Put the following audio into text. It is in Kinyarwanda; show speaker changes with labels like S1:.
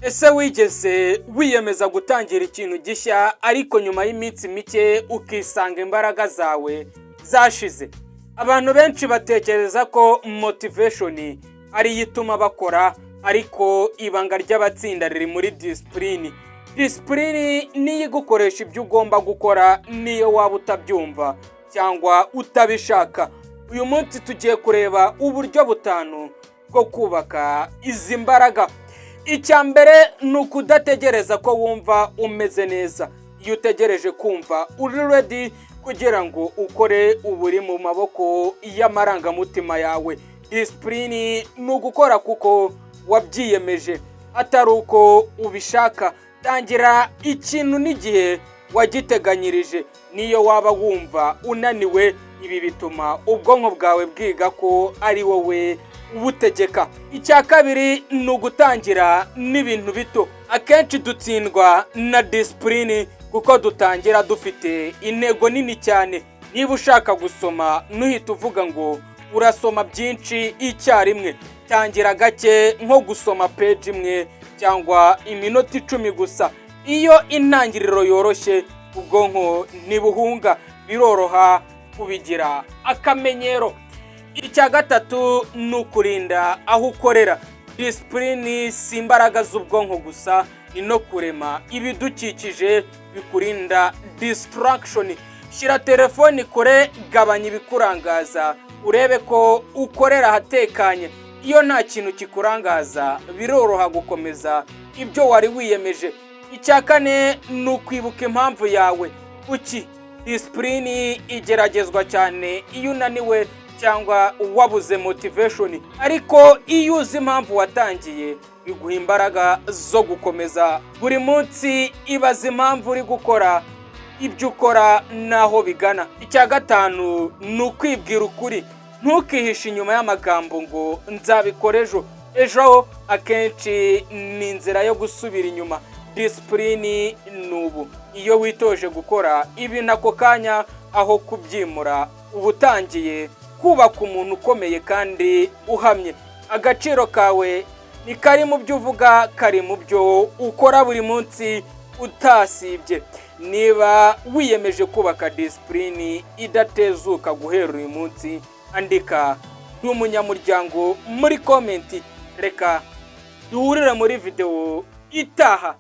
S1: Ese wigeze wiyemeza gutangira ikintu gishya, ariko nyuma y'iminsi mike ukisanga imbaraga zawe zashize? Abantu benshi batekereza ko motivation ariyo ituma bakora, ariko ibanga ry'abatsinda riri muri discipline. Discipline niyo igukoresha ibyo ugomba gukora, niyo waba utabyumva cyangwa utabishaka. Uyu munsi tugiye kureba uburyo butanu bwo kubaka izi mbaraga. Icya mbere ni ukudategereza ko wumva umeze neza. Iyo utegereje kumva uri ready kugira ngo ukore, uba uri mu maboko y'amarangamutima yawe. Discipline ni ugukora kuko wabyiyemeje, atari uko ubishaka. Tangira ikintu n'igihe wagiteganyirije, niyo waba wumva unaniwe. Ibi bituma ubwonko bwawe bwiga ko ari wowe ubutegeka. Icya kabiri ni ugutangira n'ibintu bito. Akenshi dutsindwa na discipline kuko dutangira dufite intego nini cyane. Niba ushaka gusoma, ntuhite uvuga ngo urasoma byinshi icyarimwe. Tangira gake, nko gusoma peji imwe cyangwa iminota 10 gusa. Iyo intangiriro yoroshye, ubwonko ntibuhunga, biroroha kubigira akamenyero. Icya gatatu ni ukurinda aho ukorera. Discipline si imbaraga z'ubwonko gusa, ni no kurema ibidukikije bikurinda distraction. Shyira telefoni kure, gabanya ibikurangaza, urebe ko ukorera ahatekanye. Iyo nta kintu kikurangaza, biroroha gukomeza ibyo wari wiyemeje. Icya kane ni ukwibuka impamvu yawe. Kuki? Discipline igeragezwa cyane iyo unaniwe cyangwa wabuze motivation, ariko iyo uzi impamvu watangiye, biguha imbaraga zo gukomeza. Buri munsi ibaza impamvu uri gukora ibyo ukora n'aho bigana. Icya gatanu ni ukwibwira ukuri. Ntukihishe inyuma y'amagambo ngo "nzabikora ejo". Ejo akenshi ni inzira yo gusubira inyuma. Discipline ni ubu: iyo witoje gukora ibintu ako kanya aho kubyimura, uba utangiye kubaka umuntu ukomeye kandi uhamye. Agaciro kawe ni kari mu byo uvuga, kari mu byo ukora buri munsi utasibye. Niba wiyemeje kubaka discipline idatezuka guhera uyu munsi, andika "Ndi umunyamuryango" muri comment. Reka duhurire muri videwo itaha.